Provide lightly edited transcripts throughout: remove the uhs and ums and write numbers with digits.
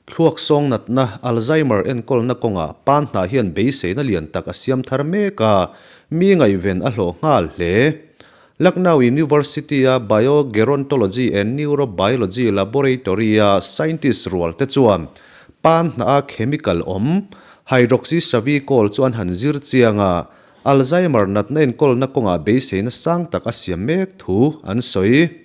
Thluak sawng natna, Alzheimer enkawlna kawngah pan hnah hian beiseina lian tak a siam thar mek a, mi ngaihven a hlawh nghal hle. Lucknow University-a Biogerontology and Neurobiology Laboratory-a scientist rual te chuan pan hnah a chemical awm, hydroxychavicol chu an han zir chiang a, Alzheimer natna enkawlna kawngah beiseina sang tak a siam mek thu an sawi.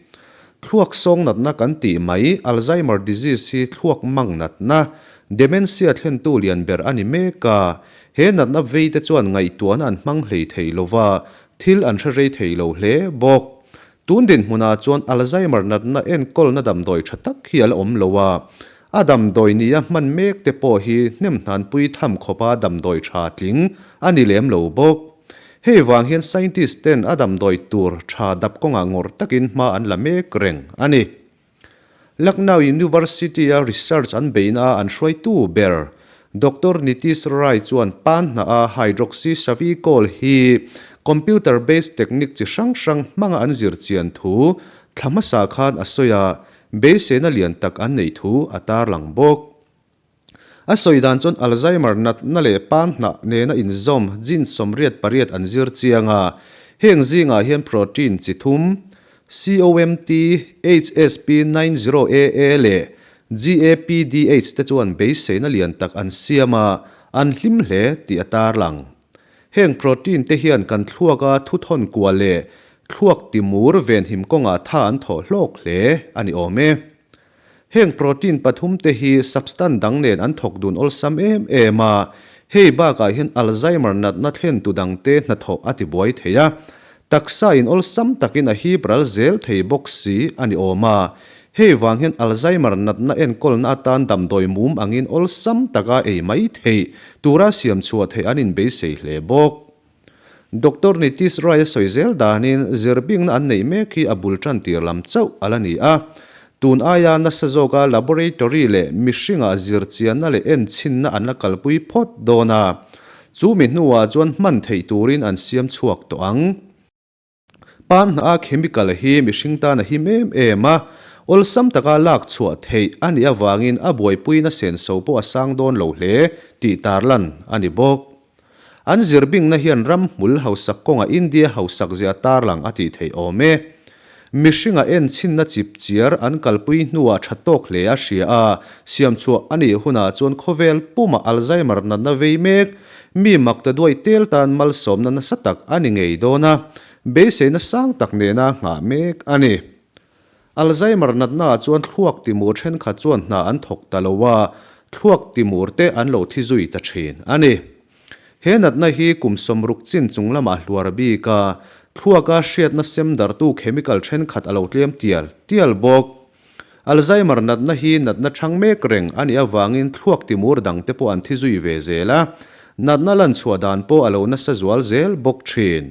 Thluak sawng natna kan tih mai, Alzheimer disease hi thluak mang natna, dementia thlentu lian ber a ni mek a. He natna vei te chuan ngaihtuahna an hmang hlei thei lo va, thil an hre rei thei lo hle bawk. Tun dinhmunah chuan Alzheimer natna enkawlna damdawi tha tak hi a la awm lo a, a damdawi nia hman mek te pawh hi hnemhnanpui tham khawpa damdawi tha tling a ni lem lo bawk. Hei vang hian scientist ten a damdawi tur tha dap kawngah ngawrh takin hma an la mek reng a ni. Lucknow University-a research an beihna a an hruaitu ber Doctor Nitish Rai chuan pan hnah a hydroxychavicol hi computer based technique chi hrang hrang hmanga an zir chian thu thla hmasa khan a sawi a, beiseina lian tak an neih thu a tarlang bawk. A sawi dan chuan Alzheimer natna leh pan hnah nena inzawm gene 88 an zir chiang a, heng zingah hian protein chi thum, COMT, HSP90AA leh GAPDH te chuan beiseina lian tak an siam a, an hlim hle tih a tarlang. Heng protein te hian kan thluaka thuthawn kua leh thluak timur venhim kawngah tha an thawh hlawk hle a ni awm e. Heng protein pathum te hi substance dang nen an thawk dun awlsam em em a, hei bakah hian Alzheimer natna thlen tu dang te hnathawh a ti buai thei a, taksa in awlsam takin a hip ral zel thei bawk si a ni awm a, hei vang hian Alzheimer natna enkawlna atan damdawi mum angin awlsam taka ei mai theih tura siam chhuah theih an inbeisei hle bawk. Doctor Nitish Rai a sawi zel danin zirbingna an neih mek hi a bul tan tir lam chauh a la ni a. Tun aia nasa zawka laboratory leh mihringa zirchianna leh enchhinna an la kalpui phawt dawn a, chu mi hnuah chuan hman theih turin an siam chhuak tawh ang. Pan hnaha chemical hi mihring tan a him em em a, awlsam taka lak chhuah theih a nih avangin a buaipuina senso pawh a sang dawn lo hle tih tarlan a ni bawk. An zirbingna hian ram hmul hausak kawnga India hausak zia tarlang a tih theih awm e. Mihringa enchhinna chip chiar an kalpui hnuah tha tawk hle a hria a, siamchhuah a nih hunah chuan khawvel puma Alzheimer natna vei mek mi mak ta duai tel tan malsawmna nasa tak a ni ngei dawn a, beiseina sang tak nena nghah mek a ni. Alzheimer natnaah chuan thluak timur thenkhat chuan hna an thawk ta lo a, thluak timur te an lo thi zui ta thin a ni. He natna hi kum 60 chin chung lamah hluar bik a, thluaka hriatna sem dartu chemical thenkhat a lo tlem tial tial bawk. Alzheimer natna hi natna chhang mek reng a nih avangin thluak timur dangte pawh an thi zui ve zel a, natna lan chhuah dan pawh a lo nasa zual zel bawk thin.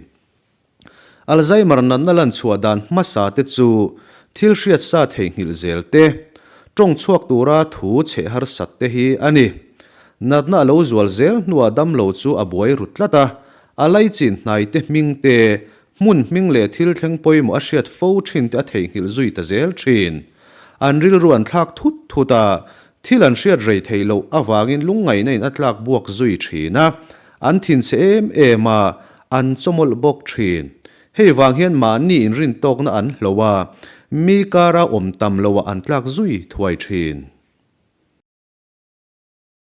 Alzheimer natna lan chhuah dan hmasa te chu thil hriat sa theihnghilh zel te, tawng chhuak tura thu chheh harsat te hi a ni. Natna a lo zual zel hnuah damlo chu a buai ru tlat a, a laichin hnai te hming te, hmun hming leh thil thleng pawimawh a hriat fo thin te a theihnghilh zui ta zel thin. An rilru an thlak thut thut a, thil an hriat rei theih loh avangin lungngaihna in a tlak buak zui thin a, An thinchhe em em a, an chawmawlh bawk thin. Hei vang hian mahni inrintawkna an hlo a, mi kara awm tam loah an tlak zui thuai thin.